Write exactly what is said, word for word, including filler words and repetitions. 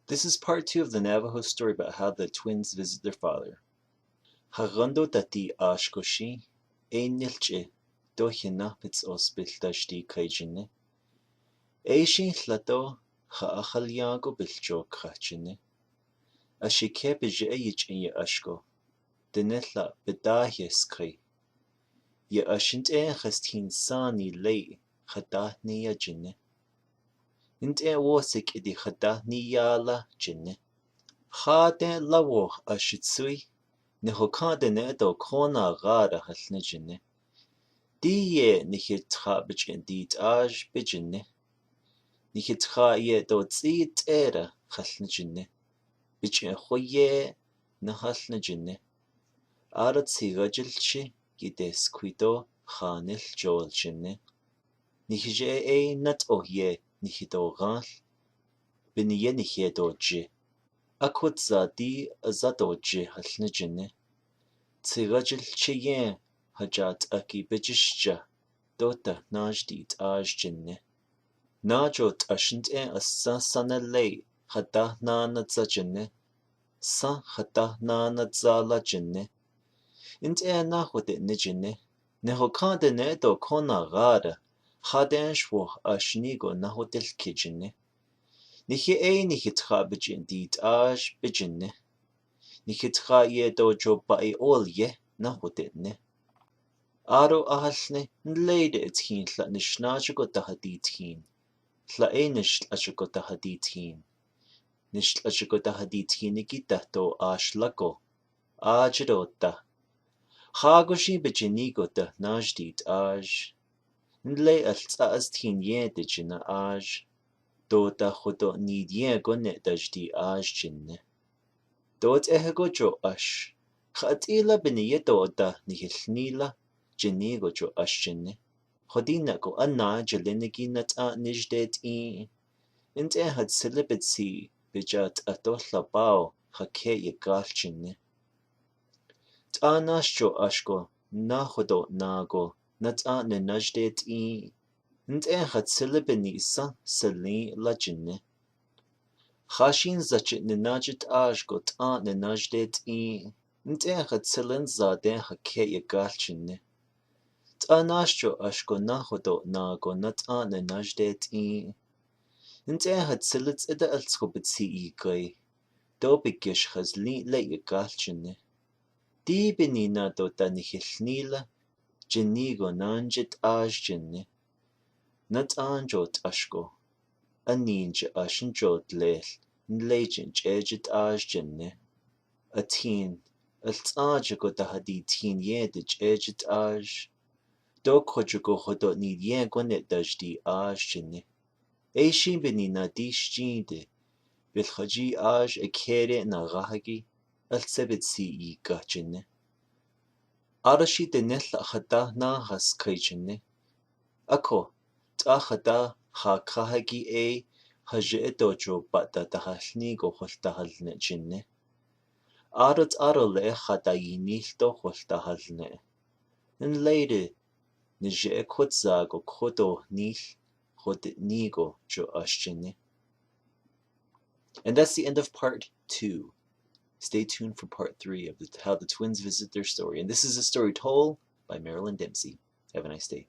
This is part two of the Navajo story about how the twins visit their father. Hagondo tati ashkoshi, ei nilche, do hina pits ospil tashti kai jine. Ei shin hlato, ha ahal yago bil jok ha jine. Ashi kepe je ei jin ye ashko. Dene hla beda he skai. Ye ashin te khas tin sani lei khata ni ya jine. Nte wo sik idi khata ni ya la jine. Khate lawo ashitsui, ne ho kha dene do kona gara hal ne jine. Di ye ni hi tha bichin di taj bijine. Ni hi tha ye do tsi tera hal ne jine. Bichin ho ye na hal ne jine. Ara tsi gajil chi ki des kuito khanil jol jine. Ni hi je ei nat oh ye ni hi do gal. Bini ye ni hi do je. Akut za di a za do je hal ne jine. Tsi gajil chi ye hajat aki bijish ja. Do ta naj di taj jine. Na jo tashin te asa sana lei hata na na za jine. Sa hata na na za la jine. Nte na ho de ne jine. Ne ho kha dene do kona gara. Kha den shwo ashni go na ho del ki jine. Ni hi ei ni hi tha bijin di taj bijine. Ni hi tha ye do jo ba i ol ye na ho de ne. Aro ahal ne, nlei de et hin hla nishna chiko ta ha di tin. Hla ei nishla chiko ta ha di tin. Nishla chiko ta ha di tin ni ki ta to ash lako. Ajiro ta. Hago shi bejini go ta naj di taj. Nlei al tsa as tin ye de jina aj. Do ta ho do ni ye go ne taj di aj jine. Do te he go jo ash. Kha ti la bini ye do ta ni hil ni la. Jini go jo ash jine. Ho di na go ana jilin ki na ta nij de ti. Nte hat silibit si bijat ato hlapau ha ke ye gal jine. Ta nash jo ashko na ho do na go na ta ne naj de ti. Nte hat silibit ni sa sili la jine. Khashin za chit ne naj ta ashko ta ne naj de ti. Nte hat silin za de ha ke ye gal jine. Ta nash jo ashko na ho do na go na ta ne naj de ti. Nte hat silit eda al tsko bitsi i kai. Do bikish has li le ye gal jine. Di bini na do ta ni hil ni la. Jini go nan jit aj jine. Na ta an jo tashko. Anin je ashin jo tlel. Nlei jin je jit aj jine. Atin, al tsa je go ta ha di tin ye de je jit aj. Do ko je go ho do ni ye go ne taj di aj jine. Ei shin bini na di shi de. Bil haji aj e kere na gahagi. Al sebit si i ga jine. Ara shi de ne hla hata na has kai jine. Ako, ta hata ha kahagi ei ha je e do jo ba ta ta hal ni go hol ta hal ne jine. Ara ta ara le hata i ni do hol ta hal ne. Nlei de, ni je e khut za go khut do ni, khut ni go jo ash jine. And that's the end of part two. Stay tuned for part three of the, how the twins visit their story. And this is a story told by Marilyn Dempsey. Have a nice day.